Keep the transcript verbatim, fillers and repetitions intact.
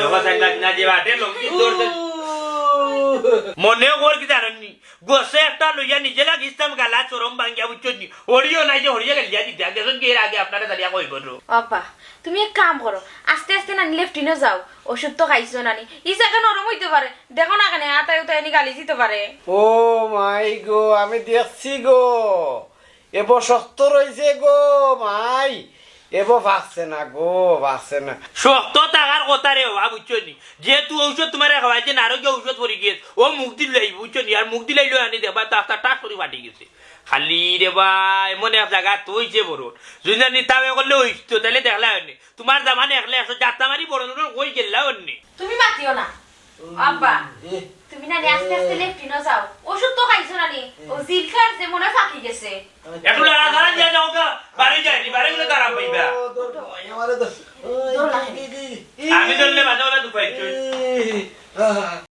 বাবা সাইন বাস না যে বাটে লঙ্কি দৌড় দে। মনে কর কি জাননি? গোসে একটা লইয়া নিজে লাগিস্তাম গালা চরম ভাঙ্গিয়া বুঝছো নি? হরিও নাই যে হরিয়া গালিয়া দিতে। গেছন কি এর আগে আপনারে গালিয়া কইব নো? আব্বা, তুমি এক কাম করো, আস্তে আস্তে নানি লেফটিনো যাও, ওষুধ তো খাইছো নানি, ই জাগা নরম অইতে পারে, দেখো না কেনে আতায় উতায় এনি গালি দিতে পারে। ও মাই গো, আমি দেখছি গো, এবো শক্ত রইছে গো মাই, এবো ভাগছে না গো, ভাগছে না। শক্ত থাকার কথা রে বাবা, বুঝছো নি? যেহেতু ঔষধ তোমারে খাওয়াইছে না, আরোগ্য ঔষধ পড়ি গেছে, ও মুখ দিলাইব, বুঝছো নি? আর মুখ দিলাইলো আনি দেখবা, তো আস্তা টাস করি ফাটি গেছে। খালি রে বা, এমন এক জাগা তইছে বড়, যদি জানি তাও করলে হইতো, তাহলে দেখলা হয়নি। তোমার জামানে একলে একশো যাত্রা মারি বড় লোক কই গেলা অন্যে। তুমি মাতিও না। আব্বা, এ, তুমি নানি আস্তে আস্তে এ। লেফটিনো যাও। ওষুধ তো খাইছো নানি? ও জিলকার যে মনে হয় ফাঁকি গেছে। একটু লড়াচড়া দিয়া যাও গা, বাড়ি যায়নি, বাড়ি গেলে তারা পাইবা। ও, দৌড়, আমারে দৌড়। ওই, দৌড় লাগে। কি, কি, কি? আমি ধরলে বাজা বাজা দুপাই। এই, আহ।